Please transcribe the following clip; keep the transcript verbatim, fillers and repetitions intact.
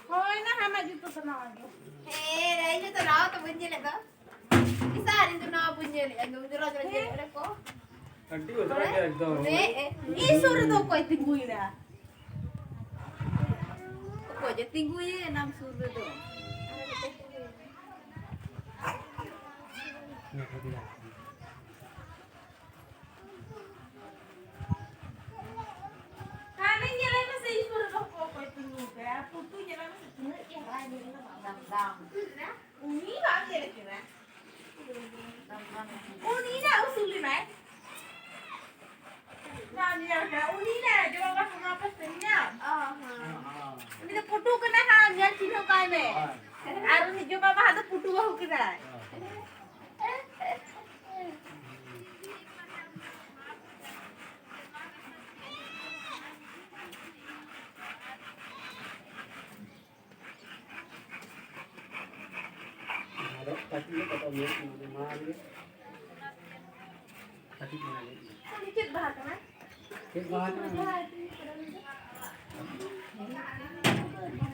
ᱦᱳᱭ, ᱱᱟᱦᱟᱜ ᱢᱟ ᱡᱩᱛᱩᱜ ᱠᱟᱱᱟ ᱟᱫᱚ᱾ ᱦᱮᱸ, ᱤᱧ ᱦᱚᱸᱛᱚ ᱱᱟᱣᱟ ᱛᱚ ᱵᱟᱹᱧ ᱧᱮᱞᱮᱫ ᱫᱚ᱾ ᱤᱥᱟ, ᱤᱧ ᱫᱚ ᱱᱟᱣᱟ ᱵᱟᱹᱧ ᱧᱮᱞᱮᱫᱼᱟ, ᱤᱧ ᱫᱚ ᱨᱚᱡᱽ ᱨᱚᱡᱽ ᱧᱮᱞᱮᱫ ᱨᱮ ᱠᱚ᱾ ᱟᱹᱰᱤ ᱚᱡᱽᱨᱟ ᱜᱮ ᱮᱠᱫᱚᱢ᱾ ᱦᱮᱸ, ᱤᱧ ᱥᱩᱨ ᱨᱮᱫᱚ ᱚᱠᱚᱭ ᱛᱤᱸᱜᱩᱭᱮᱱᱟ? ᱚᱠᱚᱭ ᱡᱮ ᱛᱤᱸᱜᱩᱭᱮᱱ ᱟᱢ ᱥᱩᱨ ᱨᱮᱫᱚ? ᱦᱟᱱᱮ ᱧᱮᱞᱮ ᱢᱮᱥᱮ, ᱤᱧ ᱥᱩᱨ ᱨᱮᱫᱚ ᱚᱠᱚᱭ ᱛᱤᱸᱜᱩ ᱠᱟᱭᱟ? ᱟᱨ ᱯᱩᱛᱩ ᱧᱮᱞᱮ ᱢᱮᱥᱮ, ᱛᱤᱱᱟᱹᱜ ᱪᱮᱦᱨᱟᱭ ᱧᱮᱞ ᱠᱟᱱᱟ, ᱫᱟᱢ ᱫᱟᱢ᱾ ᱩᱱᱤ ᱵᱟᱢ ᱧᱮᱞᱮ ᱠᱟᱱᱟ? ᱩᱱᱤ ᱱᱟ ᱩᱥᱩᱞ ᱮᱱᱟᱭ᱾ ᱵᱟᱢ ᱧᱮᱞ ᱠᱟᱱᱟ? ᱩᱱᱤ ᱱᱟ ᱡᱚᱢᱟ ᱵᱟᱯᱞᱟ ᱯᱮ ᱥᱮᱱ ᱧᱟᱢ᱾ ᱚ, ᱦᱮᱸ᱾ ᱩᱱᱤ ᱫᱚ ᱯᱩᱴᱩ ᱠᱟᱱᱟᱭ ᱦᱟᱸᱜ, ᱧᱮᱞ ᱪᱤᱱᱦᱟᱹᱣ ᱠᱟᱭ ᱢᱮ᱾ ᱟᱨ ᱩᱱᱤ ᱡᱚᱢᱟ ᱵᱟᱦᱟ ᱫᱚ ᱯᱩᱴᱩ ᱵᱟᱹᱦᱩ ᱠᱟᱱᱟᱭ᱾ ᱟᱫᱚ ᱠᱟᱹᱴᱤᱡ ᱧᱚᱜ ᱠᱟᱛᱷᱟ ᱢᱮᱱ ᱢᱟᱱᱮ ᱢᱟ ᱞᱟᱹᱭ᱾ ᱠᱟᱹᱴᱤᱡ ᱢᱟ ᱞᱟᱹᱭ ᱢᱮ᱾ ᱪᱮᱫ ᱵᱟᱦᱟ ᱠᱟᱱᱟ? ᱪᱮᱫ ᱵᱟᱦᱟ ᱠᱟᱱᱟ?